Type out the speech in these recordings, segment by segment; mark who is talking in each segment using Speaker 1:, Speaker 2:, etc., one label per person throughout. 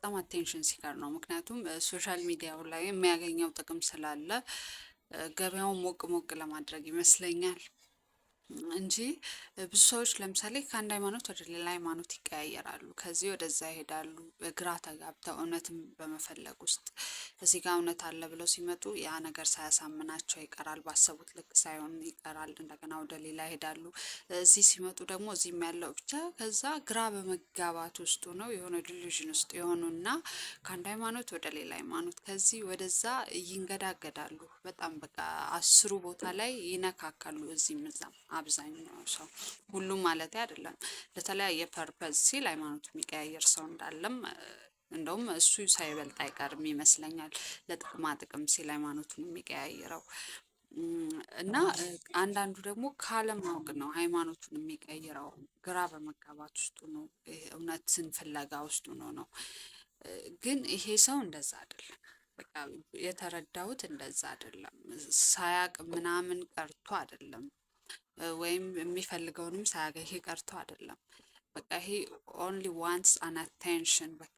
Speaker 1: በጣም attention seeker ነው። ምክንያቱም social media ው ላይ የሚያገኘው ጥቅም ስላለ ገበያውን ሞቅ ሞቅ ለማድረግ ይመስለኛል እንጂ ብዙ ሰዎች ለምሳሌ ከአንድ ሃይማኖት ወደ ሌላ ሃይማኖት ይቀያየራሉ። ከዚህ ወደዛ ይሄዳሉ። ግራ ተጋብተው እውነትን በመፈለግ ውስጥ እዚህ ጋር እውነት አለ ብለው ሲመጡ ያ ነገር ሳያሳምናቸው ይቀራል። ባሰቡት ልክ ሳይሆን ይቀራል። እንደገና ወደ ሌላ ይሄዳሉ። እዚህ ሲመጡ ደግሞ እዚህም ያለው ብቻ ከዛ ግራ በመጋባት ውስጡ ነው የሆነ delusion ውስጥ የሆኑና ከአንድ ሃይማኖት ወደ ሌላ ሃይማኖት፣ ከዚህ ወደዛ ይንገዳገዳሉ። በጣም በቃ 10ሩ ቦታ ላይ ይነካካሉ። እዚህም እዛም አብዛኛው ሰው፣ ሁሉም ማለት አይደለም። ለተለያየ purpose ሲል ሃይማኖት የሚቀያየር ሰው እንዳለም፣ እንደውም እሱ ሳይበልጥ አይቀርም ይመስለኛል። ለጥቅማ ጥቅም ሲል ሃይማኖቱን የሚቀያይረው። እና አንዳንዱ ደግሞ ካለማወቅ ነው ሃይማኖቱን የሚቀይረው። ግራ በመጋባት ውስጡ ነው፣ እውነትን ፍለጋ ውስጡ ነው ነው። ግን ይሄ ሰው እንደዛ አይደለም። በቃ የተረዳሁት እንደዛ አይደለም። ሳያቅ ምናምን ቀርቶ አይደለም፣ ወይም የሚፈልገውንም ሳያገኝ ቀርቶ አይደለም። በቃ ይሄ only wants an attention፣ በቃ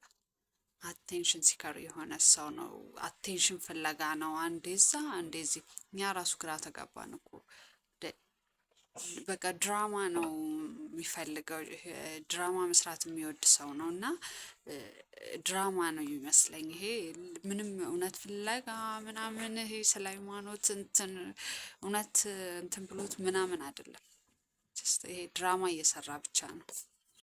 Speaker 1: attention seeker የሆነ ሰው ነው። Attention ፍለጋ ነው። አንዴ እዛ አንዴ እዚህ። እኛ ራሱ ግራ ተጋባን እኮ። በቃ ድራማ ነው የሚፈልገው። ድራማ መስራት የሚወድ ሰው ነው እና ድራማ ነው የሚመስለኝ። ይሄ ምንም እውነት ፍለጋ ምናምን፣ ይሄ ስለ ሃይማኖት እንትን እውነት እንትን ብሎት ምናምን አይደለም። Just ይሄ ድራማ እየሰራ ብቻ ነው።